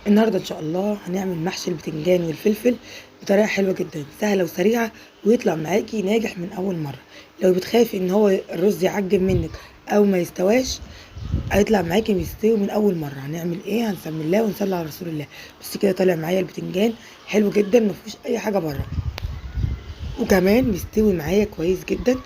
النهارده ان شاء الله هنعمل محشي البتنجان والفلفل بطريقة حلوة جدا، سهلة وسريعة، ويطلع معاكي ناجح من اول مرة. لو بتخافي ان هو الرز يعجن منك او ما يستواش، هيطلع معاكي مستوي من اول مرة. هنعمل ايه؟ هنسمي الله ونصلي على رسول الله. بس كده طالع معايا البتنجان حلو جدا، ما فيهوش اي حاجة بره، وكمان مستوي معايا كويس جدا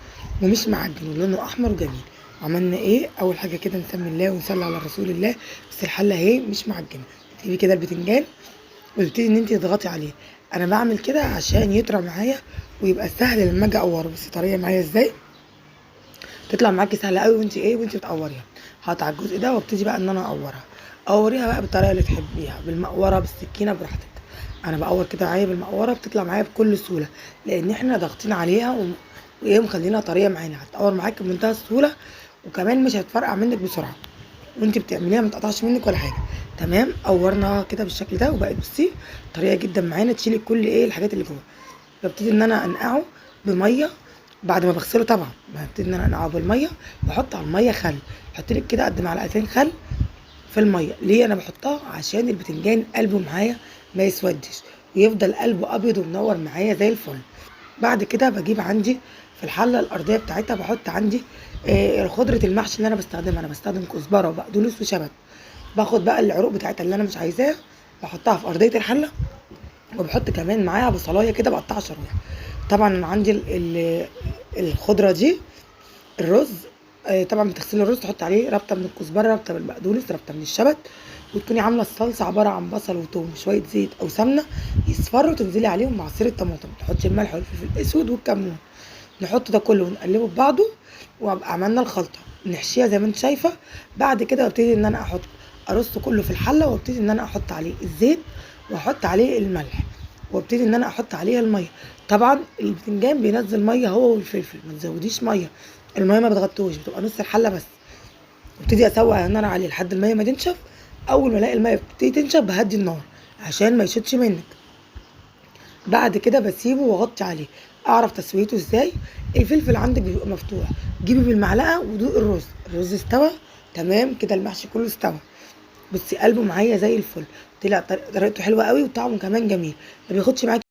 ومش معجن ولونه احمر وجميل. عملنا ايه؟ اول حاجة كده نسمي الله ونصلي على رسول الله. بس الحلة اهي مش معجنه. تجيبي كده البتنجان وتبتدي ان انت تضغطي عليه. انا بعمل كده عشان يطرى معايا ويبقى سهل لما اجي اقوره. بس طريقه معايا ازاي تطلع معاكي سهلة قوي وانت ايه وانت بتقوريها. هقطع الجزء ده وابتدي بقى ان انا اقورها. قوريها بقى بالطريقة اللي تحبيها، بالمقوره، بالسكينة، براحتك. انا بقور كده معايا بالمقوره، بتطلع معايا بكل سهولة لان احنا ضاغطين عليها وايه مخلينها طرية معانا. هتقور معاكي بمنتهى السهولة، وكمان مش هتفرقع منك بسرعة وانت بتعمليها، ما تقطعش منك ولا حاجة. تمام، قورناها كده بالشكل ده وبقت بصي طرية جدا معانا، تشيلي كل ايه الحاجات اللي جوه. ببتدي ان انا انقعه بميه بعد ما بغسله طبعا. ببتدي ان انا انقعه بالمية واحط على المية خل. احط لك كده قد معلقتين خل في المية. ليه انا بحطها؟ عشان البتنجان قلبه معايا ما يسودش ويفضل قلبه ابيض ومنور معايا زي الفل. بعد كده بجيب عندي في الحلة الارضية بتاعتها، بحط عندي خضرة المحشي اللي انا بستخدمها. انا بستخدم كزبره وبقدونس وشبت. باخد بقى العروق بتاعتها اللي انا مش عايزاها بحطها في ارضية الحله، وبحط كمان معاها بصلايه كده بقطعها شرايح. طبعا انا عندي الخضرة دي الرز، طبعا بتغسلي الرز تحط عليه ربطه من الكزبره، ربطه من البقدونس، ربطه من الشبت، وتكوني عامله الصلصه عبارة عن بصل وثوم وشوية زيت او سمنه يصفروا، وتنزلي عليهم مع عصير الطماطم، تحطي الملح والفلفل الاسود والكمون. نحط ده كله ونقلبه في بعضه، وابقى عملنا الخلطة. نحشيها زي ما انت شايفه. بعد كده ببتدي ان انا احط ارص كله في الحلة، وابتدي ان انا احط عليه الزيت واحط عليه الملح، وابتدي ان انا احط عليها المية. طبعا البتنجان بينزل مية هو والفلفل، ما تزوديش مية، المية ما بتغطوش، بتبقى نص الحلة بس. وابتدي اسوق النار عليه لحد المية ما تنشف. اول ما الاقي المية بتبتدي تنشف بهدي النار عشان ما يشدش منك. بعد كده بسيبه واغطي عليه. اعرف تسويته ازاي؟ الفلفل عندك بيبقى مفتوح، جيبي بالمعلقه ودوقي الرز. الرز استوى تمام كده، المحشي كله استوى. بصي قلبه معايا زي الفل، طلع طريقته حلوة قوي وطعمه كمان جميل، ما بياخدش معاكي.